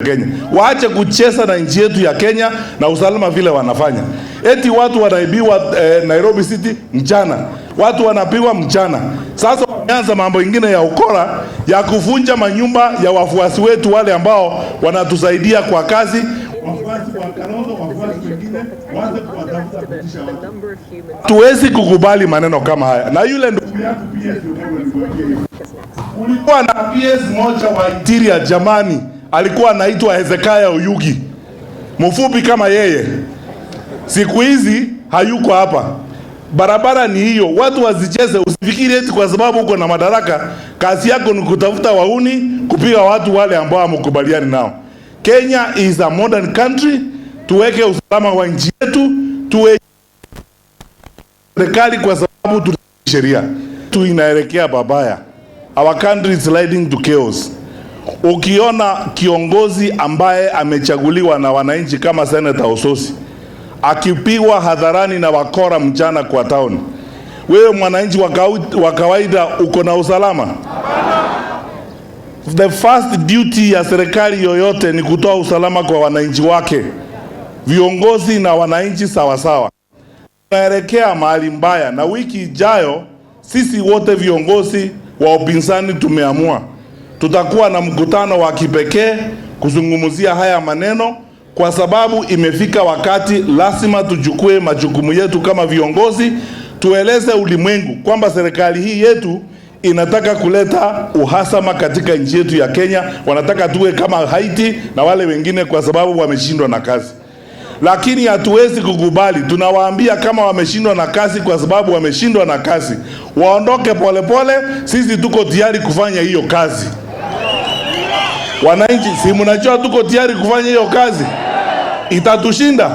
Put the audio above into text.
Kenya. Waache kucheza na nchi yetu ya Kenya na usalama vile wanafanya. Eti watu wanaibiwa Nairobi City mchana, watu wanapigwa mchana. Sasa wameanza mambo ingine ya ukora ya kuvunja manyumba ya wafuasi wetu wale ambao wanatusaidia kwa kazi, wafuasi wa Kalonzo, wafuasi wengine waanze kuwatafuta kutisha watu. Tuwezi kukubali maneno kama haya. Na yule ndugu yangu PS, kulikuwa na PS moja wa Interior jamani, alikuwa anaitwa Hezekiah Oyugi, mfupi kama yeye. Siku hizi hayuko hapa. Barabara ni hiyo, watu wasicheze. Usifikiri eti kwa sababu uko na madaraka kazi yako ni kutafuta wahuni, kupiga watu wale ambao hamkubaliani nao. Kenya is a modern country. Tuweke usalama wa nchi yetu, tuwe serikali kwa sababu tuna sheria tu inaelekea babaya. Our country is sliding to chaos. Ukiona kiongozi ambaye amechaguliwa na wananchi kama Senator Osotsi akipigwa hadharani na wakora mchana kwa town, wewe mwananchi wa kawaida uko na usalama? The first duty ya serikali yoyote ni kutoa usalama kwa wananchi wake, viongozi na wananchi sawasawa. Tunaelekea mahali mbaya, na wiki ijayo sisi wote viongozi wa upinzani tumeamua tutakuwa na mkutano wa kipekee kuzungumzia haya maneno, kwa sababu imefika wakati lazima tuchukue majukumu yetu kama viongozi, tueleze ulimwengu kwamba serikali hii yetu inataka kuleta uhasama katika nchi yetu ya Kenya. Wanataka tuwe kama Haiti na wale wengine, kwa sababu wameshindwa na kazi, lakini hatuwezi kukubali. Tunawaambia kama wameshindwa na kazi, kwa sababu wameshindwa na kazi, waondoke polepole. Sisi tuko tayari kufanya hiyo kazi. Wananchi, si mnajua tuko tayari kufanya hiyo kazi, itatushinda.